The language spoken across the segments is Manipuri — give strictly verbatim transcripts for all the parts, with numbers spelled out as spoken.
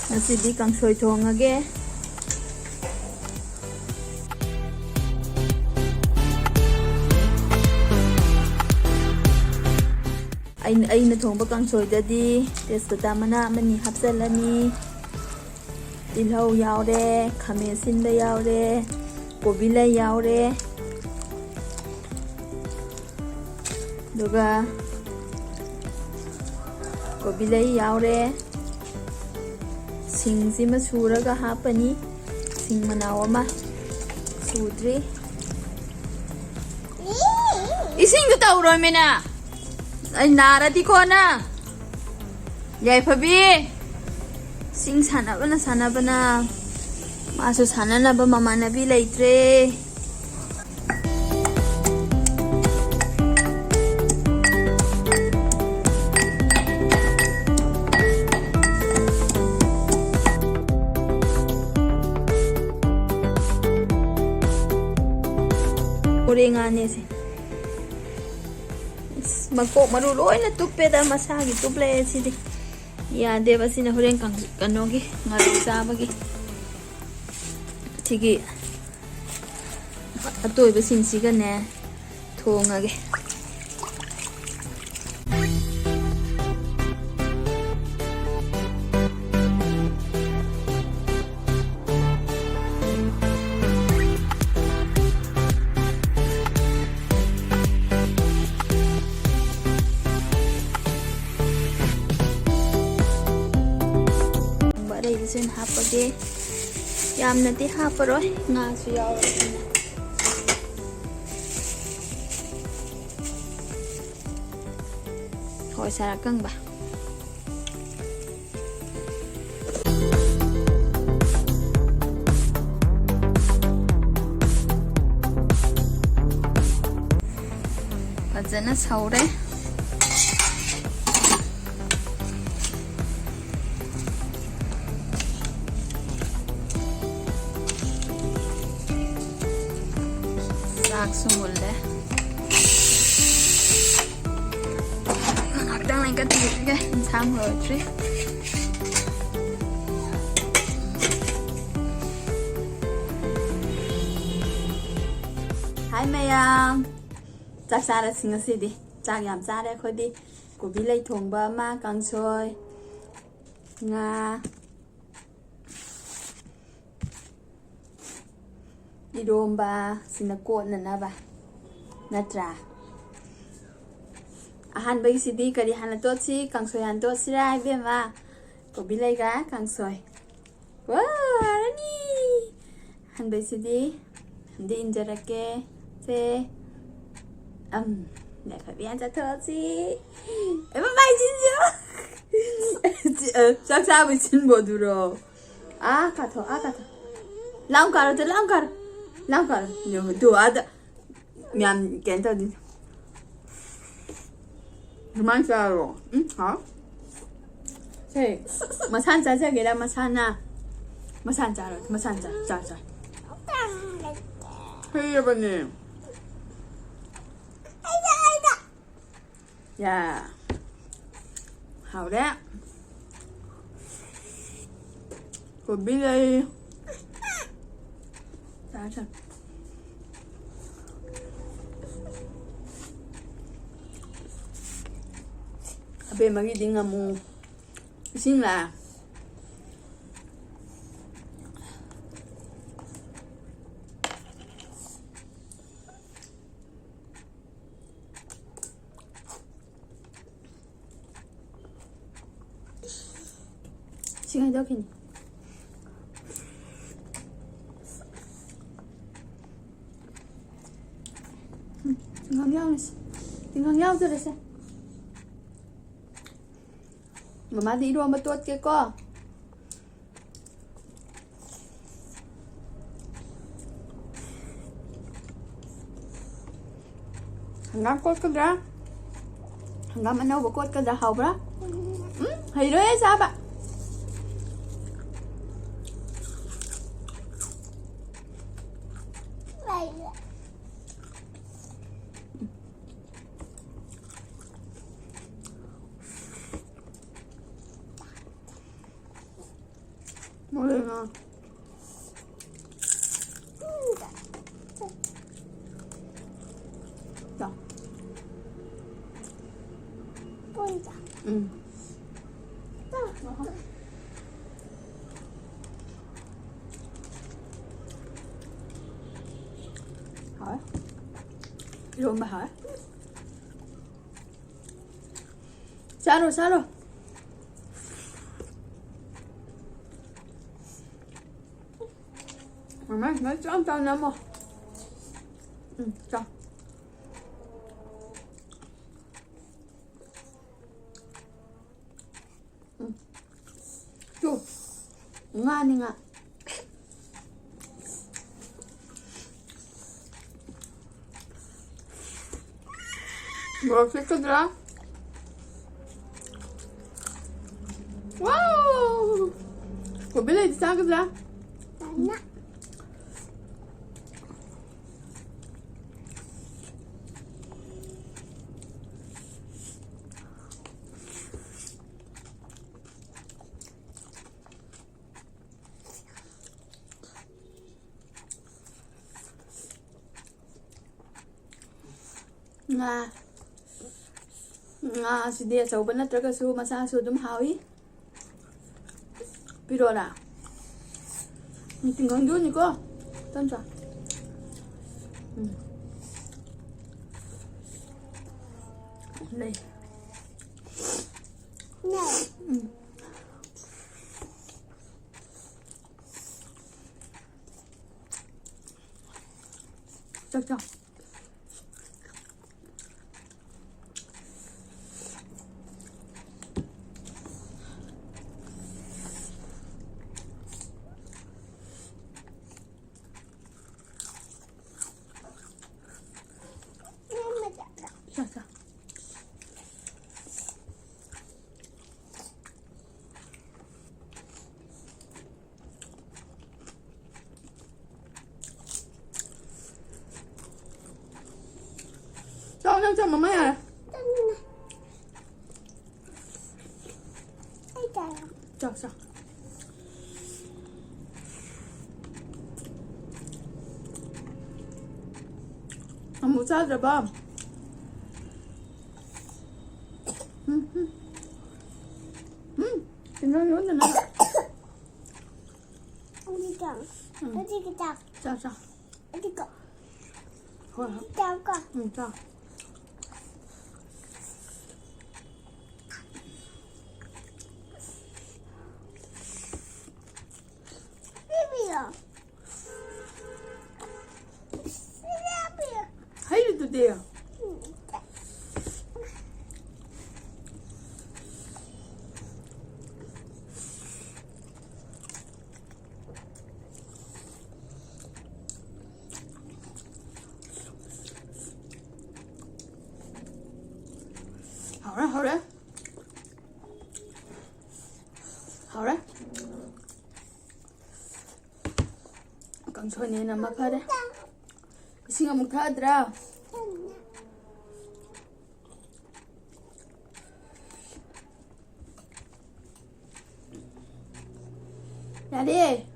ꯉꯁꯤꯗꯤ ꯀꯥꯡꯁꯣꯏ ꯊꯣꯡꯉꯒꯦ꯫ ꯑꯩꯅ, ꯑꯩꯅ ꯊꯣꯡꯕ ꯀꯥꯡꯁꯣꯏꯗꯗꯤ ꯇꯦꯖꯄꯇꯥ ꯃꯅꯥ ꯑꯃꯅꯤ ꯍꯥꯞꯆꯤꯜꯂꯅꯤ꯫ ꯇꯤꯜꯍꯧ ꯌꯥꯎꯔꯦ, ꯈꯥꯃꯦꯟ ꯑꯁꯤꯟꯕ ꯌꯥꯎꯔꯦ, ꯀꯣꯕꯤ ꯂꯩ ꯌꯥꯎꯔꯦ, ꯑꯗꯨꯒ ꯀꯣꯕꯤ ꯂꯩ ꯌꯥꯎꯔꯦ꯫ ꯁꯤꯡꯁꯤꯃ ꯁꯨꯔꯒ ꯍꯥꯞꯄꯅꯤ꯫ ꯁꯤꯡ ꯃꯅꯥꯎ ꯑꯃ ꯁꯨꯗ꯭ꯔꯤ꯫ ꯏꯁꯤꯡꯗꯣ ꯇꯧꯔꯣꯃꯤꯅ꯫ ꯑꯩ ꯅꯥꯔꯗꯤꯀꯣ ꯅꯪ꯫ ꯌꯥꯏꯐꯕꯤ꯫ ꯁꯤꯡ ꯁꯥꯟꯅꯕꯅ ꯁꯥꯟꯅꯕꯅ꯫ ꯃꯥꯁꯨ ꯁꯥꯟꯅꯅꯕ ꯃꯃꯥꯟꯅꯕꯤ ꯂꯩꯇ꯭ꯔꯦ꯫ ꯃꯣꯔꯦ ꯉꯥꯅꯦꯁꯦ꯫ ꯑꯁ, ꯃꯀꯣꯛ ꯃꯔꯨ ꯂꯣꯏꯅ ꯇꯨꯞꯄꯦꯗ, ꯃꯁꯥꯒꯤ ꯇꯨꯞ ꯂꯩꯔꯦ ꯁꯤꯗꯤ꯫ ꯌꯥꯗꯦꯕ, ꯁꯤꯅ ꯍꯣꯔꯦꯟ ꯀꯥꯡ-, ꯀꯩꯅꯣꯒꯤ ꯉꯥꯔꯧ ꯆꯥꯕꯒꯤ꯫ ꯁꯤꯒꯤ ꯑꯇꯣꯏꯕꯁꯤꯡꯁꯤꯒꯅꯦ ꯊꯣꯡꯉꯒꯦ꯫ ꯑꯔꯩꯕꯁꯦ ꯑꯣꯏꯅ ꯍꯥꯞꯄꯒꯦ꯫ ꯌꯥꯝꯅꯗꯤ ꯍꯥꯞꯄꯔꯣꯏ, ꯉꯥꯁꯨ ꯌꯥꯎꯔꯕꯅꯤꯅ꯫ ꯍꯋꯥꯏꯖꯥꯔ ꯑꯀꯪꯕ꯫ ꯐꯖꯅ ꯁꯧꯔꯦ꯫ ꯆꯥꯛꯁꯨ ꯃꯨꯜꯂꯦ꯫ ꯉꯥꯏꯍꯥꯛꯇꯪ ꯂꯩꯔꯒ ꯊꯤꯔꯒ ꯏꯟꯁꯥꯡ ꯂꯣꯏꯗ꯭ꯔꯤ꯫ ꯍꯥꯏ ꯃꯌꯥꯝ, ꯆꯥꯛ ꯆꯥꯔꯁꯤ ꯉꯁꯤꯗꯤ꯫ ꯆꯥꯛ ꯌꯥꯝ ꯆꯥꯔꯦ ꯑꯩꯈꯣꯏꯗꯤ꯫ ꯀꯣꯕꯤ ꯂꯩ ꯊꯣꯡꯕ ꯑꯃ, ꯀꯥꯡꯁꯣꯏ, ꯉꯥ, ꯏꯔꯣꯝꯕ, ꯁꯤꯅ ꯀꯣꯠꯅꯅꯕ ꯅꯠꯇ꯭ꯔꯥ? ꯑꯍꯥꯟꯕꯒꯤꯁꯤꯗꯤ ꯀꯔꯤ ꯍꯥꯟꯅ ꯇꯣꯠꯁꯤ? ꯀꯥꯡꯁꯣꯏ ꯍꯥꯟꯅ ꯇꯣꯠꯁꯤꯔꯥ ꯏꯕꯦꯝꯃ? ꯀꯣꯕꯤ ꯂꯩꯒ ꯀꯥꯡꯁꯣꯏ꯫ ꯋꯥ, ꯍꯥꯎꯔꯅꯤ꯫ ꯑꯍꯥꯟꯕꯩꯁꯤꯗꯤ ꯑꯝꯗꯤ ꯏꯟꯖꯔꯛꯀꯦ꯫ ꯁꯦ꯫ ꯑꯝ꯫ ꯂꯥꯏꯐ ꯌꯥꯝ ꯆꯠꯊꯣꯛꯑꯁꯤ꯫ ꯑꯦ, ꯃꯃꯥꯏ ꯆꯤꯟꯁꯤꯔꯣ? ꯆꯥꯛ ꯆꯥꯕꯩ ꯁꯤꯟꯕ ꯑꯗꯨꯔꯣ? ꯑꯥ ꯀꯥꯊꯣꯛ, ꯑꯥ ꯀꯥꯊꯣꯛ꯫ ꯂꯥꯎ ꯀꯥꯔꯣ, ꯇꯨ ꯂꯥꯎ ꯀꯥꯔꯣ꯫ ꯂꯥꯎ ꯀꯥꯔꯣ꯫ ꯌꯦꯡꯉꯣ, ꯇꯨ ꯑꯥꯗ꯫ ꯃꯌꯥꯝ ꯀꯩꯅꯣ ꯇꯧꯗꯣꯏꯅꯦ꯫ ꯁꯨꯃꯥꯏꯅ ꯆꯥꯔꯣ꯫ ꯎꯝ, ꯍꯥꯎ꯫ ꯁꯦ, ꯃꯁꯥꯅ ꯆꯥꯖꯒꯦꯔꯥ, ꯃꯁꯥꯅ? ꯃꯁꯥꯅ ꯆꯥꯔꯣ, ꯃꯁꯥꯅ ꯆꯥ, ꯆꯥ, ꯆꯥ꯫ ꯍꯩꯔꯕꯅꯦ꯫ ꯌꯥ꯫ ꯍꯥꯎꯔꯦ꯫ ꯀꯣꯕꯤ ꯂꯩ꯫ ꯆꯥꯔꯣ, ꯆꯥꯔꯣ꯫ ꯑꯕꯦꯝꯃꯒꯤꯗꯤ ꯉꯥꯃꯨ꯫ ꯏꯁꯤꯡ ꯂꯥꯛꯑꯦ꯫ ꯏꯁꯤꯡ ꯍꯩꯗꯣꯛꯈꯤꯅꯤ꯫ ꯎꯝ, ꯇꯤꯡꯈꯪ ꯌꯥꯎꯔꯤꯁꯦ꯫ ꯇꯤꯡꯈꯪ ꯌꯥꯎꯗꯣꯔꯤꯁꯦ꯫ ꯃꯃꯥꯗꯤ ꯏꯔꯣꯝꯕ ꯇꯣꯠꯀꯦꯀꯣ꯫ ꯍꯪꯒꯥꯝ ꯀꯣꯠꯀꯗ꯭ꯔꯥ? ꯍꯪꯒꯥꯝ ꯑꯅꯧꯕ ꯀꯣꯠꯀꯗ꯭ꯔꯥ? ꯍꯥꯎꯕ꯭ꯔꯥ? ꯎꯝ, ꯍꯩꯔꯣꯏꯌꯦ ꯆꯥꯕ꯫ ꯃꯣꯔꯦ ꯉꯥ꯫ ꯍꯥꯎꯋꯦ꯫ ꯏꯔꯣꯝꯕ ꯍꯥꯎꯋꯦ꯫ ꯆꯥꯔꯣ, ꯆꯥꯔꯣ꯫ ꯃꯃꯥ, ꯅꯪ ꯆꯥꯝ ꯆꯥꯝ ꯅꯝꯃꯣ꯫ ꯎꯝ, ꯆꯥꯎ꯫ ꯎꯝ꯫ ꯇꯨ꯫ ꯉꯥꯅꯤ, ꯉꯥ꯫ ꯃꯣꯔꯣꯛ ꯆꯤꯛꯀꯗ꯭ꯔꯥ? ꯋꯥꯎ! ꯀꯣꯕꯤ ꯂꯩꯗꯤ ꯆꯥꯒꯗ꯭ꯔꯥ? ꯆꯥꯅ꯫ ꯉꯥ, ꯉꯥ ꯑꯁꯤꯗꯤ ꯑꯆꯧꯕ ꯅꯠꯇ꯭ꯔꯒꯁꯨ ꯃꯆꯥꯁꯨ ꯑꯗꯨꯝ ꯍꯥꯎꯏ꯫ ꯄꯤꯔꯛꯑꯣꯔꯥ? ꯎꯝ, ꯇꯤꯡꯈꯪꯗꯨꯅꯤꯀꯣ꯫ ꯇꯟ ꯆꯥ꯫ ꯎꯝ꯫ ꯂꯩ꯫ ꯎꯝ꯫ ꯆꯥꯛ ꯆꯥꯎ꯫ ꯆꯥꯛ ꯆꯥꯎ꯫ ꯆꯥꯎ, ꯆꯥꯎ, ꯆꯥꯎ, ꯃꯃꯥ ꯌꯥꯔꯦ꯫ ꯑꯩ ꯆꯥꯔꯦ꯫ ꯆꯥꯎ, ꯆꯥꯎ꯫ ꯑꯃꯨꯛ ꯆꯥꯗ꯭ꯔꯕꯣ? ꯎꯝ, ꯎꯝ꯫ ꯎꯝ꯫ ꯀꯩꯅꯣ ꯌꯣꯟꯗꯅ꯫ ꯑꯗꯨꯒ ꯎꯝ꯫ ꯑꯗꯨꯒ ꯆꯥꯛ꯫ ꯆꯥ, ꯆꯥ꯫ ꯑꯗꯨꯒ ꯍꯣꯏ, ꯍꯣꯏ꯫ ꯆꯥꯛꯀ꯫ ꯎꯝ, ꯆꯥ꯫ ꯄꯤꯕꯤꯌꯣ꯫ ꯍꯩꯔꯤꯗꯨꯗꯤ꯫ ꯍꯥꯎꯔꯦ, ꯍꯥꯎꯔꯦ꯫ ꯍꯥꯎꯔꯦ꯫ ꯀꯥꯡꯁꯣꯏꯅ ꯍꯦꯟꯅ ꯃꯐꯔꯦ꯫ ꯏꯁꯤꯡ ꯑꯃꯨꯛ ꯊꯛꯑꯗ꯭ꯔꯥ? ꯌꯥꯔꯦ꯫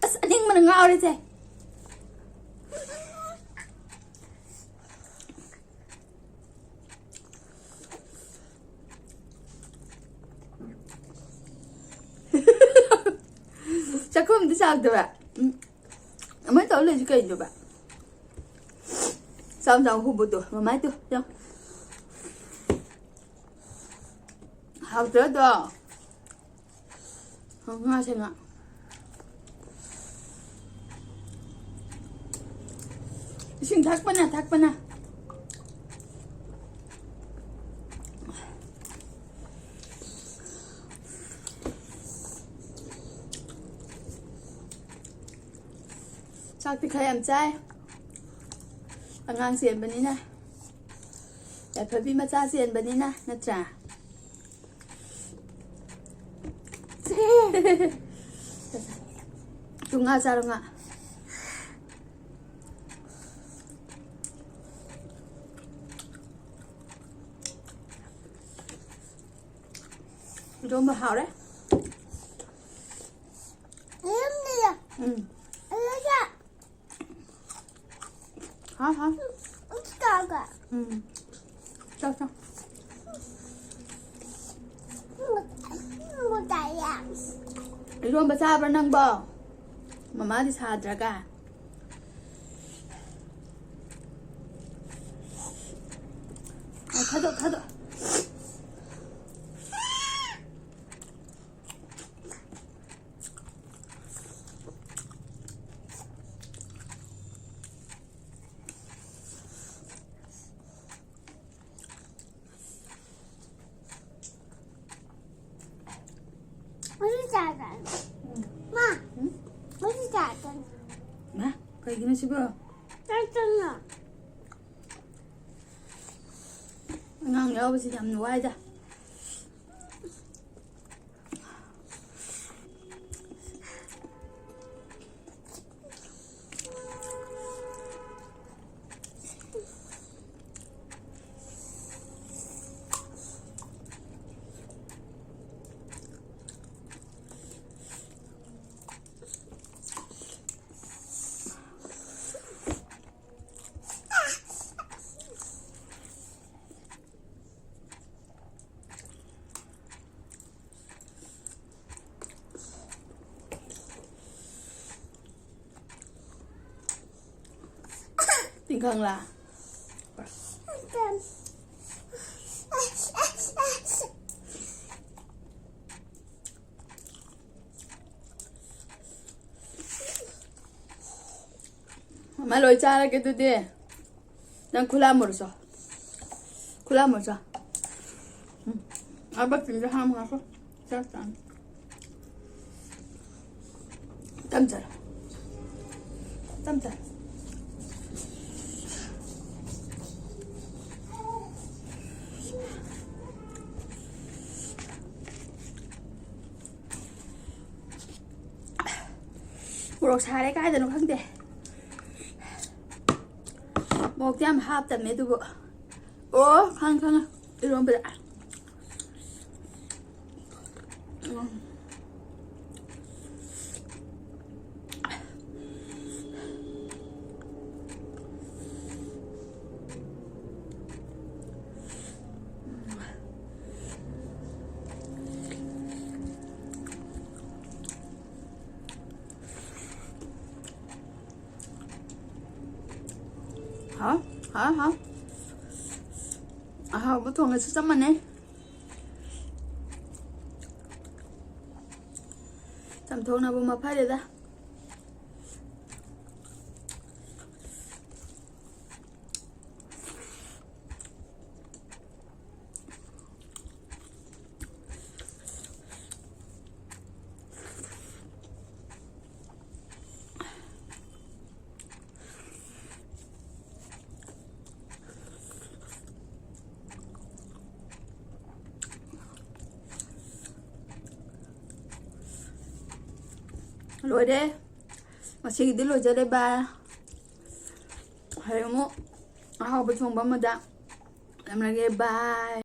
ꯑꯁ, ꯑꯅꯤꯡꯕꯅ ꯉꯥꯎꯔꯦꯁꯦ꯫ ꯆꯥꯛꯈꯨꯝꯗꯤ ꯆꯥꯎꯗꯕ꯫ ꯎꯝ꯫ ꯑꯃ ꯇꯧ ꯂꯩꯁꯤ ꯀꯩꯅꯣꯕ? ꯆꯥꯎ ꯆꯥꯎ ꯍꯨꯕꯗꯣ, ꯃꯃꯥꯏꯗꯣ, ꯌꯥ꯫ ꯍꯥꯎꯇ꯭ꯔꯗꯣ? ꯉꯥꯁꯦ ꯉꯥ꯫ ꯏꯁꯤꯡ ꯊꯛꯄꯅ, ꯊꯛꯄꯅ꯫ ꯆꯥꯛꯇꯤ ꯈꯔ ꯌꯥꯝ ꯆꯥꯏ꯫ ꯑꯉꯥꯡ ꯆꯦꯟꯕꯅꯤꯅ꯫ ꯌꯥꯏꯐꯕꯤ ꯃꯆꯥ ꯆꯦꯟꯕꯅꯤꯅ, ꯅꯠꯇ꯭ꯔꯥ? ꯇꯨ ꯉꯥ ꯆꯥꯔꯣ, ꯉꯥ꯫ ꯏꯔꯣꯝꯕ ꯍꯥꯎꯔꯦ꯫ ꯎꯝ꯫ ꯍꯥꯎ, ꯍꯥꯎ꯫ ꯎꯝ꯫ ꯆꯥꯎ, ꯆꯥꯎ꯫ ꯏꯔꯣꯝꯕ ꯆꯥꯕ꯭ꯔꯥ ꯅꯪꯕꯣ? ꯃꯃꯥꯗꯤ ꯁꯥꯗ꯭ꯔꯒ꯫ ꯑ, ꯊꯥꯗꯣꯛ, ꯊꯥꯗꯣꯛ꯫ ꯍꯧꯖꯤꯛ ꯆꯥꯗꯣꯏꯅꯦ꯫ ꯃꯥ, ꯎꯝ? ꯍꯧꯖꯤꯛ ꯆꯥꯗꯣꯏꯅꯦ꯫ ꯃꯥ, ꯀꯩꯒꯤꯅꯣ ꯁꯤꯕꯣ? ꯆꯥꯗꯣꯏꯅꯣ꯫ ꯑꯉꯥꯡ ꯌꯥꯎꯕꯁꯤ ꯌꯥꯝ ꯋꯥꯏꯗ꯫ ꯇꯤꯡꯈꯪꯂꯥ? ꯃꯃꯥ ꯂꯣꯏ ꯆꯥꯔꯒꯦ ꯑꯗꯨꯗꯤ꯫ ꯅꯪ ꯈꯨꯂꯥ ꯃꯣꯔꯣꯛ ꯆꯥꯎ꯫ ꯈꯨꯂꯥ ꯃꯣꯔꯣꯛ ꯆꯥꯎ꯫ ꯎꯝ꯫ ꯑꯥ ꯕꯛꯀꯤꯡꯗ ꯍꯥꯝꯃꯨ ꯉꯥꯏꯈꯣ꯫ ꯆꯥꯛ ꯆꯥꯅꯤ꯫ ꯇꯞ ꯆꯥꯔꯣ꯫ ꯇꯞ ꯆꯥꯔꯣ꯫ ꯃꯣꯔꯣꯛ ꯁꯥꯔꯦ ꯀꯥꯏꯗꯅꯣ ꯈꯪꯗꯦ꯫ ꯃꯣꯔꯣꯛꯇꯤ ꯌꯥꯝ ꯍꯥꯞꯇꯕꯅꯦ ꯑꯗꯨꯕꯨ꯫ ꯑꯣ, ꯈꯪꯉꯦ, ꯈꯪꯉꯦ꯫ ꯏꯔꯣꯝꯕꯗ꯫ ꯎꯝ꯫ ꯍꯥꯎ, ꯍꯥꯎ, ꯍꯥꯎ꯫ ꯑꯍꯥꯎꯕ ꯊꯣꯡꯉꯁꯨ ꯆꯞ ꯃꯥꯟꯅꯩ꯫ ꯆꯝꯊꯣꯡꯅꯕꯨ ꯃꯐꯔꯦꯗ꯫ ꯂꯣꯏꯔꯦ꯫ ꯉꯁꯤꯒꯤꯗꯤ ꯂꯣꯏꯖꯔꯦ꯫ ꯕꯥꯏ꯫ ꯍꯌꯦꯡ ꯑꯃꯨꯛ ꯑꯍꯥꯎꯕ ꯊꯣꯡꯕ ꯑꯃꯗ ꯂꯩꯔꯝꯂꯒꯦ꯫ ꯕꯥꯏ꯫